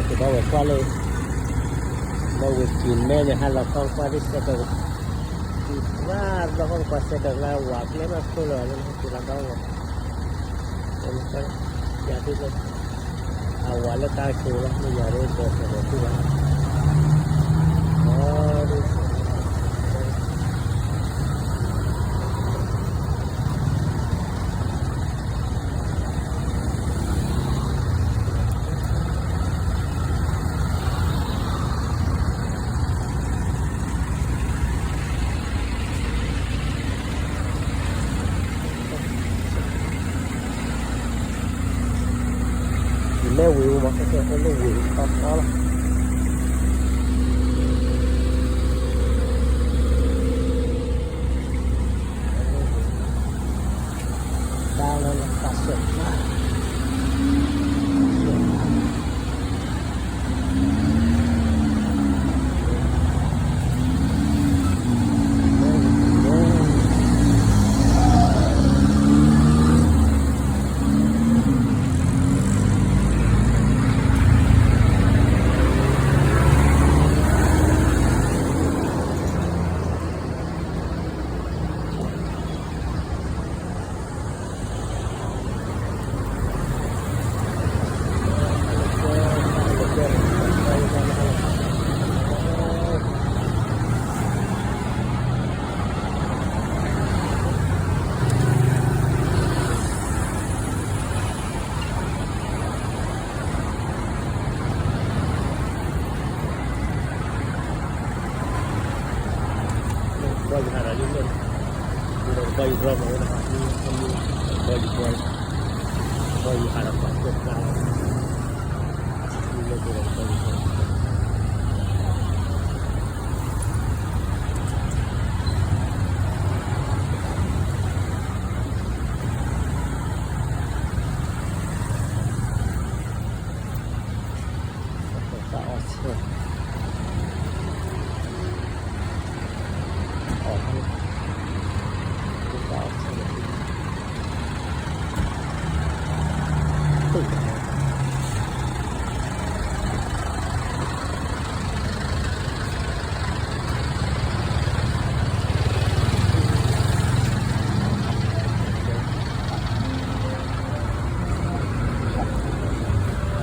ကဘၣ်ဝဲကွၢ်လၢ ဘၣ်ဝဲက့ၤမဲန့ၣ် ဟးလီၤခီကွၢ်ဒ်စဲးက ကဘၣ်လီၤခီကွၢ်စဲးကကျါ ဝးကျဲမးခိၣ်လီၤလၢ က့ၤလီၤဒီးဝဲ ယၤဒ်လၢ အဝးလၢတၢ်က့ၤလီၤ မ့ၢ်ယၤဒ်ဒီးစဲးကတူၢ်လီၤ ယလဲၤဝံၤမး ကဲကဲလၢဝံၤတၢ်ဖီလီၤ တၢ်လၢတၢ်စဲး ဘီယူၤဟးဒီးလံလၢ ဘီယူၤဘီမ့ၢ်ဝဲဒၣ် ဘီယူၤဘီ ဘီယူၤဟးဒီးပှၤကၢၢ်ကျါ လၢဘီယူၤဘီ တၢ်အီၣ်ဆၢ အီၣ် တၢ်အီၣ်ဆၢ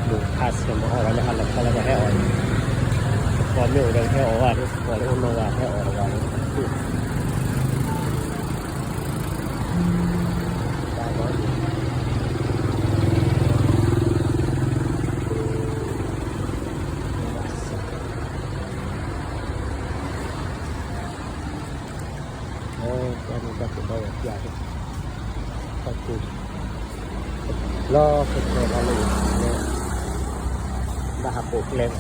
ဘူးခါဆၢမၤအီၣ်ဝဲလၢဟးလီၤခီလၢကဟဲအီၣ်, ပှၤမ့ၢ်အိၣ်ဒီးကဟဲအီၣ်ဝဲ, ပှၤလၢအိၣ်နီၢ်ဂၤဟဲအီၣ်တဂၤလၢ ပှၤန့ၣ်ဘၣ်ကဘၣ်ဝဲပျၢ်လီၤ, တၢ်ကူၣ်လီၤ, လီၤကကဲဘၣ်လၢ ဘၣ်ဟးပိာ်ကျဲမး,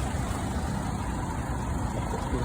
ဟးပိာ်ကျဲ